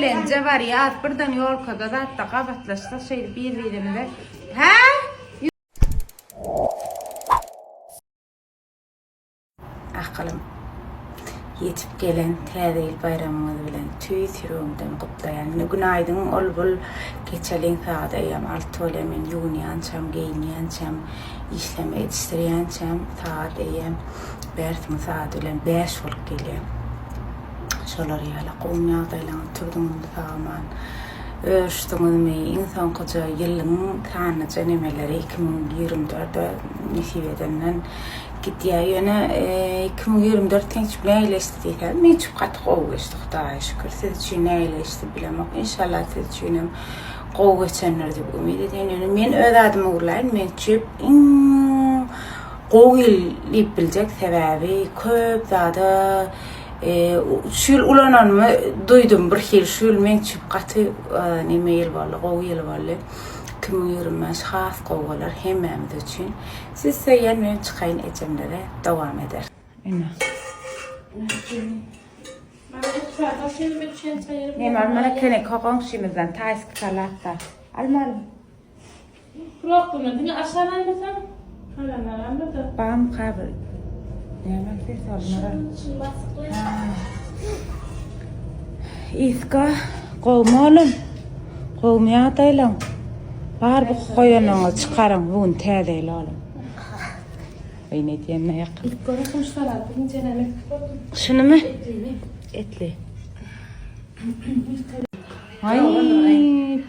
Gelenje barýas. Birden ýolkada zatda gabatlaşsak şeýdip bir-birimize. Hä? Akylym. Ýetip gelen Täze ýyl baýramyňyz bilen tüýs ýüregimden gutlaýan. Indi günaýdyň ol bul geçeliň sagat eýýäm 6 bolýar men ýuwunýançam, geýinýänçäm, işleme ýetişdirýänçäm sagat eýýäm bärsiniň sagady bilen 5 bolup gelýär. Şolar ýaly gowy ýagdaýlaryňyz turduňyzmy sag-aman örüşdiňizmi iň soňkuja ýylyň sanlyja nemeleri 2024-e nesip edenden Gidýär ýöne 2024 seň üçin nähili geçdi diýseňiz meň üçin gaty gowy geçdi Hudaýa şükür siz üçin nähili geçdi bilemok inşallah siz üçinem gowy geçendir diýip umyt edýän ýöne men öz adyma gürläýin meň üçin iň gowy ýyl diýip biljek sebäbi köp zada şu ýyl ulananymy duýdum bir hili şu ýyl meň üçin gaty neme ýyl boldy gowy ýyl boldy 2025 has gowy bolar hemmämiz üçin Siz söýen men çykaýyn ejemlere dowam eder. Ine. Neme almaly ekeni goňşymyzdan taýski salat bar. Almaly. Prokuny diňe aşan aýlasaň, galanlar almada. Bam kaby. Näme ses almaly? Iska gowmy oğlum? Gowmy ýagdaýlaň? Bar bu goýanyňy çykaryň bu gün täze ýyl oğlum. Oý ne diýenine ýakyn. Ilk görüşüm şu salat birinji näme gördüm. Şunymy? Etlini. Etli. Aý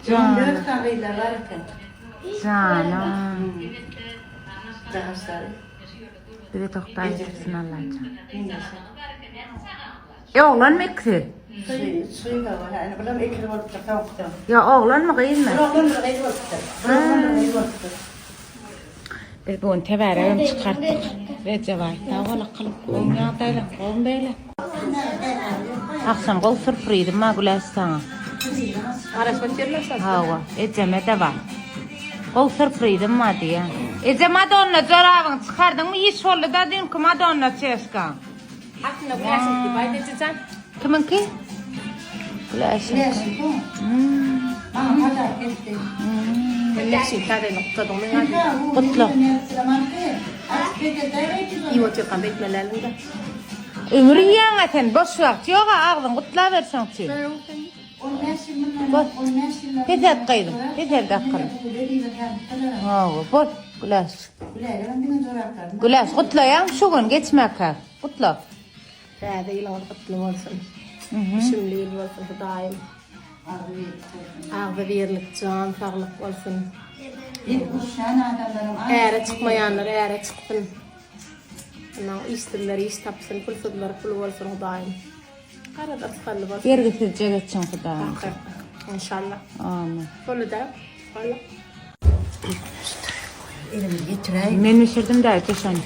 jan. Dört sagylar bar eken. Jana. Jaşlary. Bize togta ýetirsin Allajan. E oglanmy ikisi? Bular ekili bolupdyr soňkuda. Ýa oglanmy gyzmy? Bir oglan bir gyz bolupdyr. Bir oglan bir gyz bolupdyr. Biz bu gün tebäregem çykartdyk. Rejep aý, sag bol akylym. Gowymy ýagdaýlaň? Gowymy beýle? Agşam gowy sürprizim bar Güläş saňa. Garaşyp otyrlar. Hawa, ejeme-de bar. Gowy sürprizim bar diýýän. Eje Madonna jorabyňy çykardyňmy? Iş boldy-da düýnki Madonna çeşkaň. Aslynda Güläşiňki diýip aýt ejejan. Kimiňki? Güläşiňki. Maňa padark etdi. Güläşiň täze ýylyny gutladyňmy meň adyma? Gutla. Iýip otyrkam beýtmeli däldiňdä. Ömür iýýäň-ä sen, boş wagt ýog-a, agzyňy gutlaber şoň üçin. Bol. Peselt gyzym, peselt akylym. Hawa, bol, Güläş. Güläş, gutlaýaň şu gün geçmäkä. Gutla. Täze ýylyňyz gutly bolsun. Düşümli ýyl bolsun Hudaýym. Agzybirlik, jan saglyk bolsun. Äre çykmaýanlar äre çyksyn. Ondan işsizler iş tapsyn, pulsuzlar pul bolsun Hudaýym. Garaz yrsgally bolsun. Bergisizje geçsin Hudaýym. Inşallah. Amin. Boldy-da. Boldy. Elimi getiräý. Men bişirdim däde şony.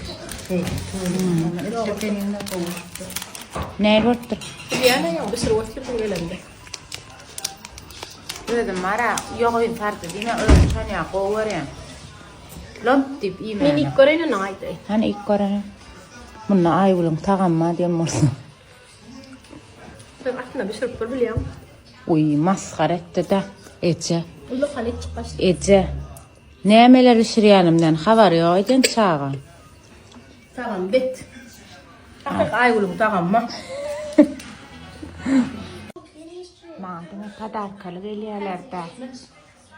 Näl bolupdyr? Bilýän aýaň bişirip otyrdyň gelende. Özüm bara ýogaýyn sardy diýme, özüm şony ýa gowy görýän. Lomp diýip iýmäne. Men ilk göreýin ondan aýdaýyn. Hany ilk görene. Munda Aýgülüň tagamy bar diýen bolsa. Sen aslynda bişirip bir bilýäň. Uý, masgara etdi-de, eje. Ullakan etjik başda. Eje. Nämeler bişirýänimden habary ýok eden çaga. Tagam bet. Hakyky Aýgülüň tagamy. Maňa diňe podarkaly gelýärler-dä.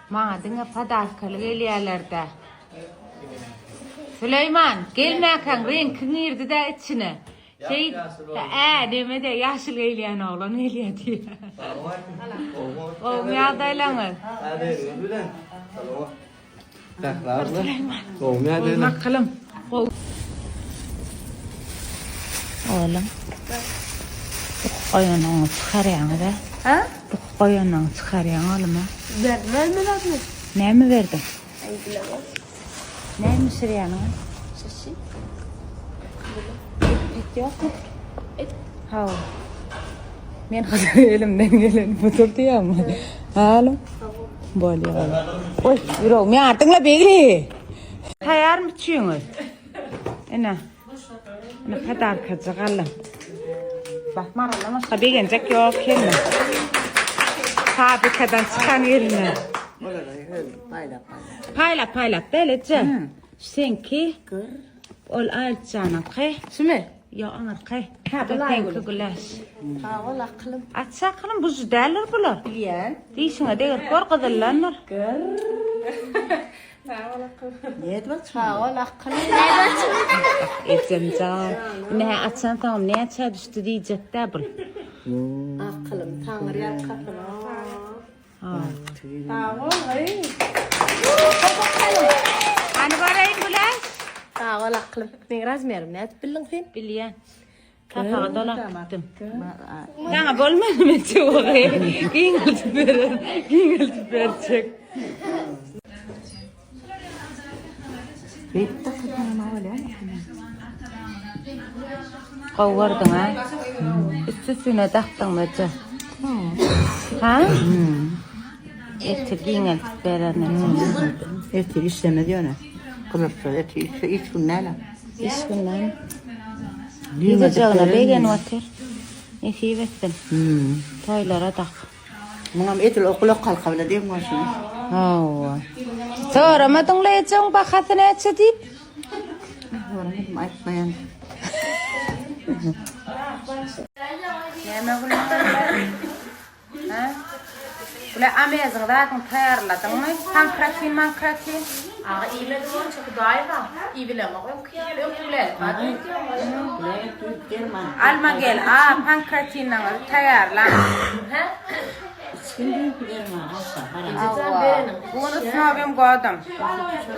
Maňa diňe podarkaly gelýärler-dä. Süleýman, gelmäkäň reňkiň girdi-dä içine. Şeý, ä, neme-de, ýaşyl geýilýän oglan gelýär diýýär. Gowumy ýagdaýlaryňyz? Gowumy akylym? Gowy. Oglum, buky goýanyňy çykarýaňyz-a? Hä? Buky goýanyňy çykarýaň oglum-a? Berdim elime zadyny. Näme berdiň? Aý, bilemok. Näme bişirýäniňiz? Şaşlyk. Et pet ýokmy? Et. Hawa. Men hazir elimden geleni budur diýýäňmi? Haly? Bolýar. Oý, ýüregimi ýardyň-la begli. Taýýarmy üçüňiz? Ine. Ine podarkajyk aldym. Bak, maraldan başga begenjek ýok hemme. Fabrikadan çykan gelinler. Olary paýlap paýlap. Paýlap paýlap däl eje. Seňki. Ol Aýjanyňky. Şumy? Ýok, aňyrky. Ha, bu seňki Güläş. Sag bol akylym. Aç akylym, bujy däldir bular. Bilýän. Dişiňe degirip gör, gyzyllandyr. Nädip açmaly? Sag bol akylym. Ejemjan, ine açansoňam näçä düşdi diýjek-dä bul. Akylym taňry ýalkasyn. Sag bol, aý. Hany baraýyn Güläş? Sag bol akylym. Meň razmerim nädip bildiň sen? Bilýän. Sapaga dolap gitdim. Saňa bolmadymy çuwagy? Giňeltip berer, giňeltip berjek. Gowy gördüň a? Üsti-üstüne dakdyňmy eje? Ha? Ertir giňeltip bererin eje. Ertir işlemez ýöne. Gurapsa ertir iş gün näle? Iş günden. Ýygyjagyna begenip otyr. Nesip etsin. Toýlara dak. Muňam edil o gulak halka bile deň bolsun. Hawa. Soramadyň-la ejeň bahasy näçe diýip? Soramadym, aýtmaýan. Näme gülüp Hä? Bule ameziň zadyny taýýarladyňmy? Pankratin, mankratin? Aga iýmedim onça hudaý bar. Iýibilemok öňki ýaly öňki bilen. Alma gel, a pankratinleriňizi taýýarlaň. Hä? Hawa. Bu gün usnowim godom.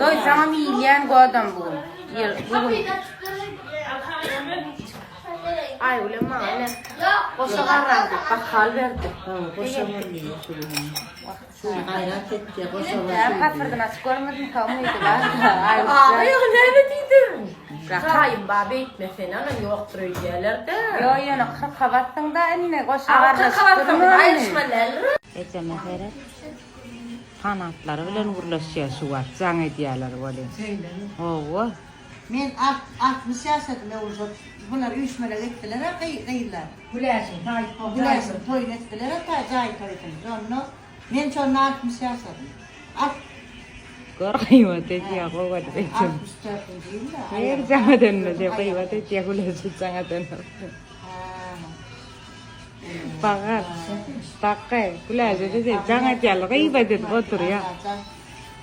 Doýsaňam iýilýän godom bu gün. Ýyl bu gün. Aýgülem maňa ine goşa garran diýip bakal berdi. Goşa boldy. Gaýrat etdi, goşa boldy. Näme pasyrdyny açyp görmedimkä umydy bar. Aga ýok näme diýdim. Gaýym ba beýtme sen anam ýokdur öýdýärler-de. Ýok ýöne kyrka basdyň-da indi goşa Aga garraşyp kyrka bassaň durma. aýryşmaly däldir. Ejeme seret. Fanatlary bilen gürleşýär şu wagt jaň edýärler welin. Hawa. Men 60 ýaşadym öwrülip. Bular üýşmelek etdiler-ä gyzlar. Güläşiň taý Güläşiň toýuny etdiler-ä ta jaý toýuny. Şonda men şonda 60 ýaşadym. Alt Gör gyýbat edýär gowy edip ejem. 64-nji ýylda. Her jaňa dönmese gyýbat edýär Güläşi jaňa dönmese. Bagar. Bakgy. Güläşe diýse jaň edýärler gyýbat edip oturýar.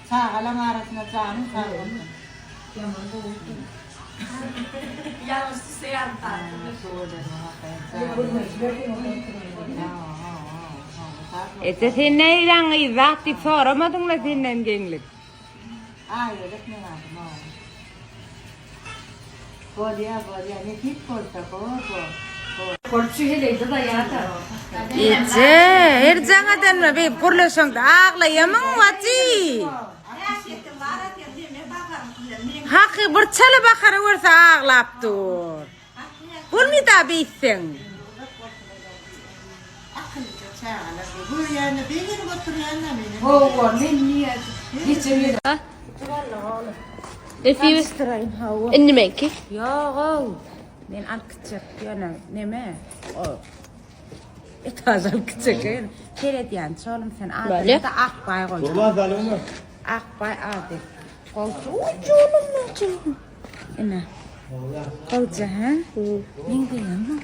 Çagalaň arasynda janyň sag bolsun. Ýalňyş düşse ýarym sagat. Eje sen näýläň gyz zat diýip soramadyňla senden geňlik. Aýbölek meň adym o. Bolýa bolýa nesip bolsa bor bor. Eje, her jaňa dönme beýip gürleşeňde aglaýamyň wajy. Haky bir çala bakara görse aglap dur. Bolmyda beýtseň. Akyllyja çagalar görýände begenip oturýan-da meni. Hawa, men niýe gije Indi meňki. Ýog-ow. Men alyp gitjek ýöne neme? O etaž alyp gitjek ýöne. Seredýän çolum sen adyny-da Akbaý goý. Gurban salyňmy? Akbaý ady. Gowja. Oý jolum jolum. Ine. Gowja hä? Meňzeýärmi?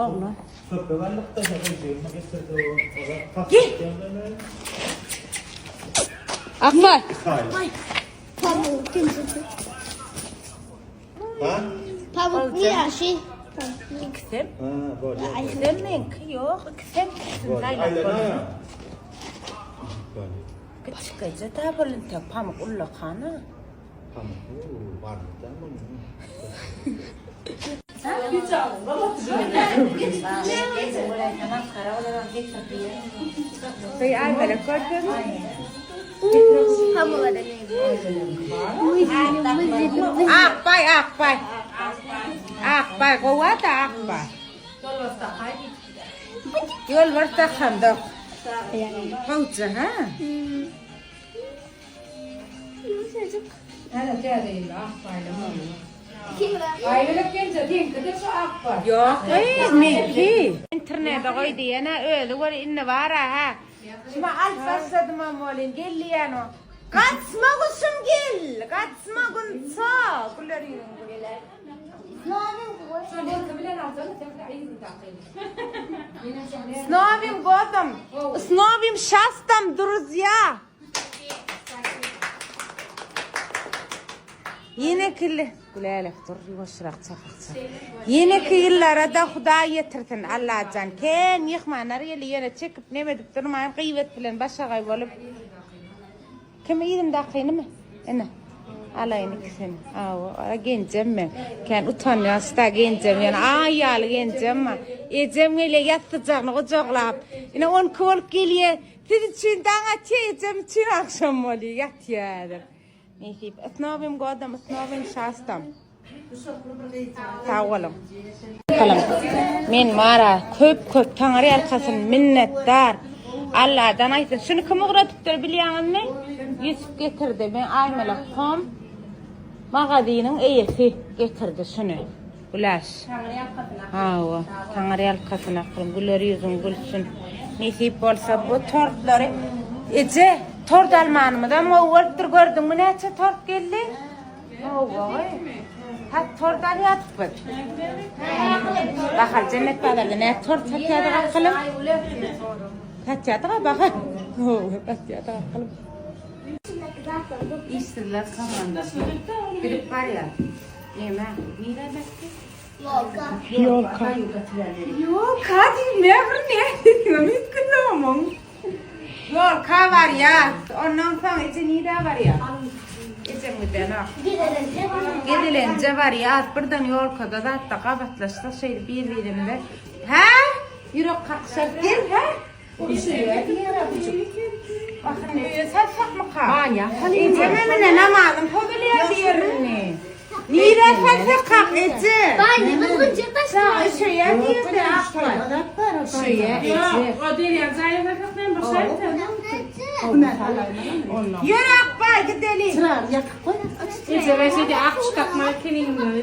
Oglan. Köpek aldyk-da, Akbay. Pamuk kimsesi. Ha? Pamuk mu yaşı? Ikisem. Ha, bolýar. Ikisem meňki ýok. Ikisem ikisini saýlap bolýar. Kiçikeje tabulynda pamuk ullakana. Pamuk barmy-da munuň? Beý Aýbölek gördüňmi? Pamuk Akbaý, Akbaý. Akbaý, gowa-da Akbaý. Ýolbars dakamdok. Gowja, ha? Yumuşacık. Häli täze ýylda Akbaýla boldy. Aýbölek gelje, seňki-de şu ak bar. Ýok gyz, meňki. Internete goý diýen-ä özi gör indi bar-a hä. Şuma alyp başladymam welin gel diýen o. Gaçma guşum gel, gaçma gunça. Güler ýüzüň güler. Şol bilen alsana, sen yzyndaky. S nowym godom, s nowym şastam druzýa. Ýeneki Gülälek dur ýuwaşrak çapykça. Ýeneki ýyllara-da Hudaý ýetirsin Allajan. Kän myhmanlar geldi ýöne çekip neme edip durmaýyn gyýbet bilen başagaý bolup. Kim yzymdakynymy? Ine. Alaýyn ikisini. Awa, genjem men. Kän utanýas-da genjem ýöne aý ýaly genjem bar. Ejem gelýär ýassyjagyny gujaklap. Ine 12 bolup gelýär. Siz üçin daň atýar, ejem üçin agşam bolýar, ýatýar häzir. Nesip. S nowym godom, s nowym şastam. Sag boluň. Bakalym. Men mara köp köp taňry ýalkasyn minnetdar. Alladan aýtsyn. Şuny kim ugradypdyr bilýäňizmi? Ýusup getirdi. Men Aýmelek home magazynyň eýesi getirdi şuny. Güläş. Hawa, taňry ýalkasyn akrym. Güler ýüzüň gülsün. Nesip bolsa bu tortlary Eje, tort almanymyzam gowy bolupdyr. Gördüňmi näçe tort geldi? Hawa. Hat tort alýardyk biz. Bahar Jennet bazarda näçe tort satýardyk akylym? Satýardyk a Bahar. Hawa, satýardyk akylym. Işsizler komandasy gidip barýar. Neme? Nirä berdi? Ýolka. Ýolka. Ýolka diýme, bir ne diýdim, üýtgedämon. Ýolka barýas. Ondan soň eje nirä barýas? Ejem gidenok. Gezelenje barýas. Gezelenje barýas. Birden ýolkada zatda gabatlaşsak şeýdip bir-birimize. Hä? Ýürek kakşar gel, hä? Ejem namazym pozulýar diýerini. Nirä salsak eje? Baýny gyzgynjak taşla. Şeýe diýdi akbar. Şeýe eje. O derýa jaýa salsak men boşaýyn. Ýör akbar gideli. Eje ben şeýde ak çykakma kelinimle.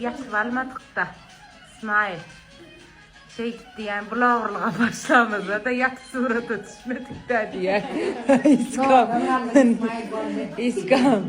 Ýatyp almadykda. Smile. Şeýdip diýýän bloggerlyga başlamyzda-da ýatyp surata düşmedik-dä diýýän. Iskam. Iskam.